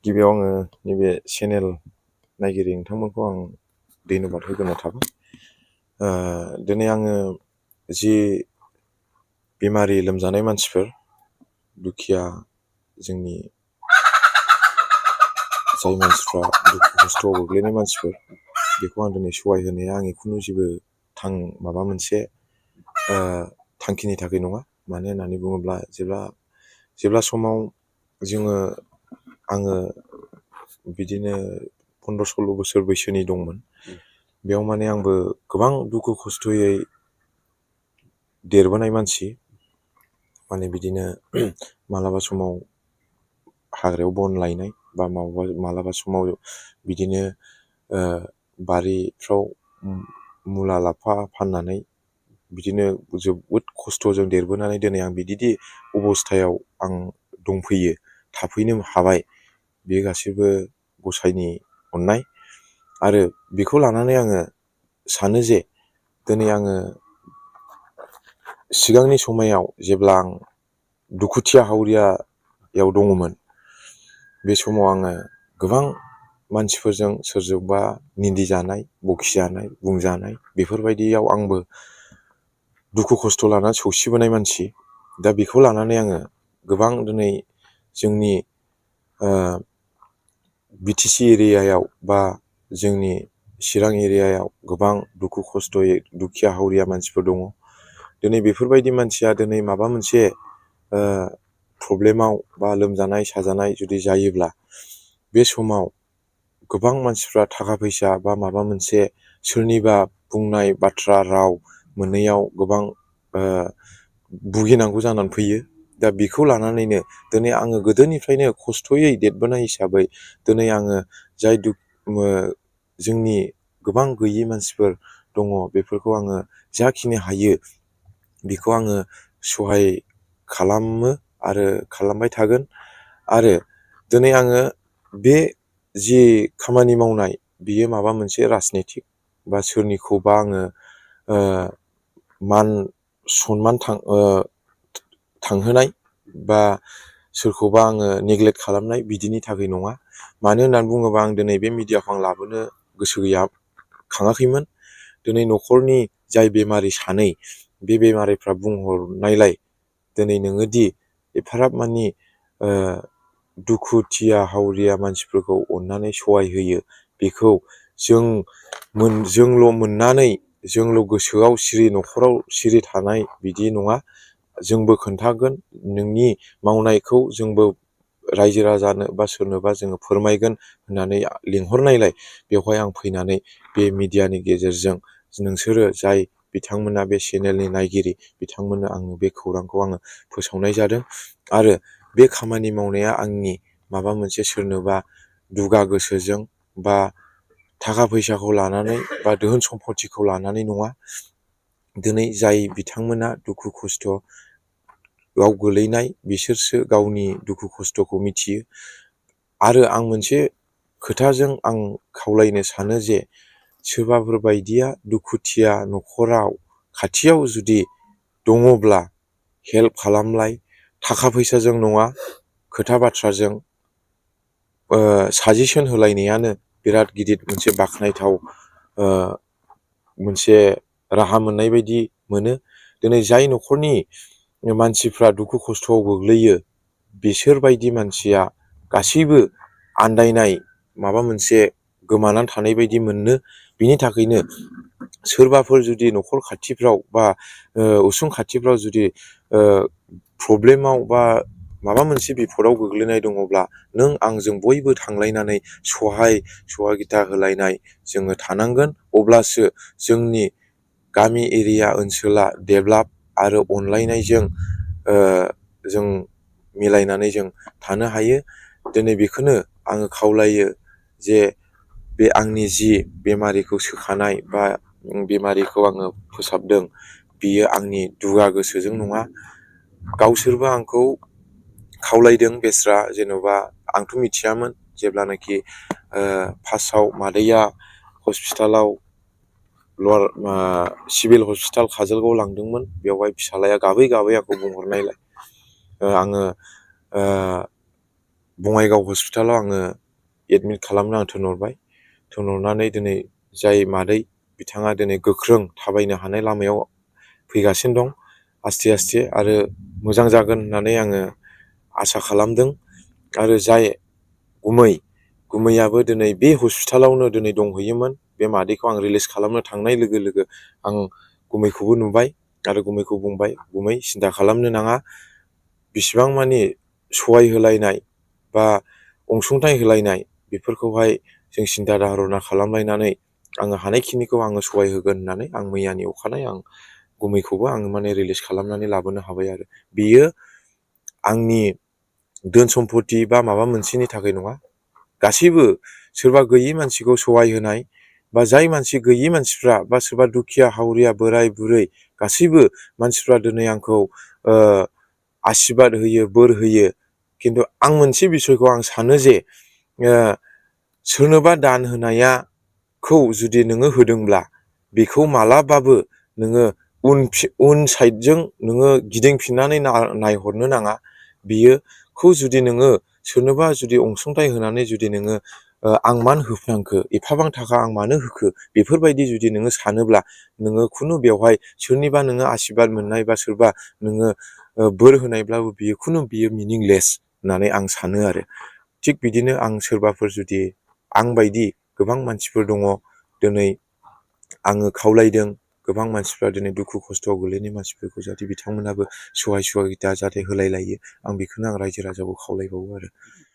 गिबियाव आङो नैबे चेनेल नायगिरि नोंथांमोनखौ आं धन्यबाद होग्रोनो थाबाय। दिनै आङो जि बेमारि लोमजानाय मानसिफोर, दुखिया जोंनि जाय मानसिफ्रा दुखु खस्थ'आव गोग्लैनाय मानसिफोर, बेखौ आं दिनै सहाय होनाया आंनि खुनु जेबो माबा मोनसे थांखिनि थाखाय नङा। मानो होननानै बुङोब्ला जेब्ला समाव आङो बिदिनो 15-16 बोसोर बैसोनि दंमोन, बेयाव माने आंबो गोबां दुखु खस्थ'यै देरबोनाय मानसि। माने बिदिनो मालाबा समाव हाग्रायाव बन लायनाय, बा मालाबा समाव बिदिनो बारिफ्राव मुला लाफा फाननानै बिदिनो जोबोद खस्थ'जों देरबोनानै दिनै आं बिदि अबस्थायाव आं दंफैयो, थाफैनो हाबाय। बे गासैबो गसाइनि अननाय। आरो बेखौ लानानै आङो सानो जे दिनै आङो सिगांनि समायाव जेब्ला आं दुखुथिया हावरियायाव दङमोन, बे समाव आङो गोबां मानसिफोरजों सोरजोंबा निन्दिजानाय, बखिजानाय, बुंजानाय, बेफोरबायदियाव आंबो दुखु खस्थ' लानानै सौसिबोनाय मानसि। दा बेखौ लानानै आङो गोबां दिनै जोंनि BTC एरियायाव बा जोंनि चिरां एरियायाव गोबां दुखु खस्थ'यै दुखिया हावरिया मानसिफोर दङ। दिनै बेफोरबायदि मानसिया दिनै माबा मोनसे प्रब्लेमाव बा लोमजानाय साजानाय जुदि जायोब्ला, बे समाव गोबां मानसिफ्रा थाखा फैसा बा माबा मोनसे सोरनिबा बुंनाय बाथ्रा राव मोनैयाव गोबां भुगिनांगौ जानानै फैयो। दा बेखौ लानानैनो दिनै आङो गोदोनिफ्रायनो खस्थ'यै देरबोनाय हिसाबै दिनै आङो जोंनि गोबां गैयि मानसिफोर दङ, बेफोरखौ आङो जाखिनि हायो बेखौ आङो सहाय खालामो आरो खालामबाय थागोन। आरो दिनै आङो बे जि खामानि मावनाय, बियो माबा मोनसे राजनितिक बा सोरनिखौबा आङो मान सनमान थांहोनाय बा सोरखौबा आङो नेग्लेक्ट खालामनाय, बिदिनि थाखाय नङा। मानो होननानै बुङोबा आं दिनै बे मिडियाखौ आं लाबोनो गोसो खाङाखैमोन। दिनै न'खरनि जाय बेमारि सानै, बे बेमारिफ्रा बुंहरनायलाय दिनै नोङो दि एफाराब मानि दुखुथिया हावरिया मानसिफोरखौ अननानै सहाय होयो, बेखौ जोंल' मोननानै जोंल' गोसोआव सिरि, न'खराव सिरि थानाय बिदि नङा। जोंबो खोन्थागोन, नोंनि मावनायखौ जोंबो रायजो राजानो बा सोरनोबा जोङो फोरमायगोन होननानै लिंहरनायलाय बेवहाय आं फैनानै बे मिडियानि गेजेरजों नोंसोरो जाय बिथांमोना बे चेनेलनि नायगिरि, बिथांमोननो आङो बे खौरांखौ आङो फोसावनाय जादों। आरो बे खामानि मावनाया आंनि माबा मोनसे सोरनोबा दुगा गोसोजों बा थाखा फैसाखौ लानानै बा धोन सम्पतिखौ लानानै नङा। दिनै जाय बिथांमोना दुखु खस्थ'आव गोलैनाय, बिसोरसो गावनि दुखु खस्थ'खौ मिथियो। आरो आं मोनसे खोथाजों आं खावलायनो सानो जे सोरबाफोर बायदिया दुखुथिया न'खराव खाथियाव जुदि दङब्ला हेल्प खालामलाय, थाखा फैसाजों नङा, खोथा बाथ्राजों साजेसन होलायनायानो बिराद गिदिर मोनसे बाख्नायथाव मोनसे राहा मोननाय बायदि मोनो। दिनै जाय न'खरनि मानसिफ्रा दुखु खस्थ'आव गोग्लैयो, बिसोरबायदि मानसिया गासैबो आन्दायनाय, माबा मोनसे गोमानानै थानाय बायदि मोनो। बिनि थाखायनो सोरबाफोर जुदि न'खर खाथिफ्राव बा उसुं खाथिफ्राव जुदि प्रब्लेमाव बा माबा मोनसे बिपदाव गोग्लैनाय दङब्ला, नों आंजों बयबो थांलायनानै सहायगिता होलायनाय जोङो थानांगोन। अब्लासो जोंनि गामि एरिया ओनसोला डेभेलप आरो अनलायनायजों जों मिलायनानै जों थानो हायो। दिनै बेखौनो आङो खावलायो जे बे आंनि जि बेमारिखौ सोखानाय बा बेमारिखौ आङो फोसाबदों, बियो आंनि दुगा गोसोजों नङा। गावसोरबो आंखौ खावलायदों बेस्रा, जेन'बा आंथ' मिथियामोन। जेब्लानाखि फार्स्टआव मादैया हस्पिटालाव सिभिल हस्पिटाल काजलगावआव लांदोंमोन, बेवहाय फिसालाया गाबै गाबै आंखौ बुंहरनायलाय आङो बङाइगाव हस्पिटालाव आङो एडमिट खालामनो आं थिनहरनानै दिनै जाय मादै बिथाङा दिनै गोख्रों थाबायनो हानाय लामायाव फैगासिनो दं आस्थे आरो मोजां जागोन होननानै आङो आसा खालामदों। आरो जाय गुमैयाबो दिनै बे हस्पिटालावनो दिनै दंहैयोमोन। बे मादैखौ आं रिलिज खालामनो थांनाय लोगो लोगो आं गुमैखौबो नुबाय आरो गुमैखौ बुंबाय, गुमै सिन्था खालामनो नाङा, बिसिबां मानि सहाय होलायनाय बा अनसुंथाइ होलायनाय बेफोरखौहाय जों सिन्था धारना खालामलायनानै आङो हानायखिनिखौ आङो सहाय होगोन होननानै आं मैयानि अखानायै आं गुमैखौबो आङो माने रिलिज खालामनानै लाबोनो हाबाय आरो। बियो आंनि धोन सम्पति बा माबा मोनसेनि थाखाय नङा, गासैबो सोरबा गैयि मानसिखौ सहाय होनाय बा जाय मानसि गैयि मानसिफ्रा बा सोरबा दुखिया हावरिया बोराय बुरै गासैबो मानसिफ्रा दिनै आंखौ आसिरबाद होयो, बोर होयो। खिन्थु आं मोनसे बिसयखौ आं सानो जे सोरनोबा दान होनायखौ जुदि नोङो होदोंब्ला बेखौ मालाबाबो नोङो उन साइडजों नोङो गिदिंफिननानै नायहरनो नाङा। बियोखौ जुदि नोङो सोरनोबा जुदि अनसुंथाइ होनानै जुदि नोङो आं मानो होफ्लांखो, एफाबां थाखा आं मानो होखो, बेफोरबायदि जुदि नोङो सानोब्ला नोङो खुनु बेवहाय सोरनिबा नोङो आसिरबाद मोननाय बा सोरबा नोङो बोर होनायब्लाबो बियो मिनिंलेस होननानै आं सानो आरो। थिग बिदिनो आं सोरबाफोर जुदि आं बायदि गोबां मानसिफोर दङ दिनै आङो खावलायदों, गोबां मानसिफ्रा दिनै दुखु खस्थ'आव गोलैनाय मानसिफोरखौ जाहाथे बिथांमोनाबो सहाय सुबिदा जाहाथे होलाय लायो, आं बेखौनो आं रायजो राजाखौ खावलायबावो आरो।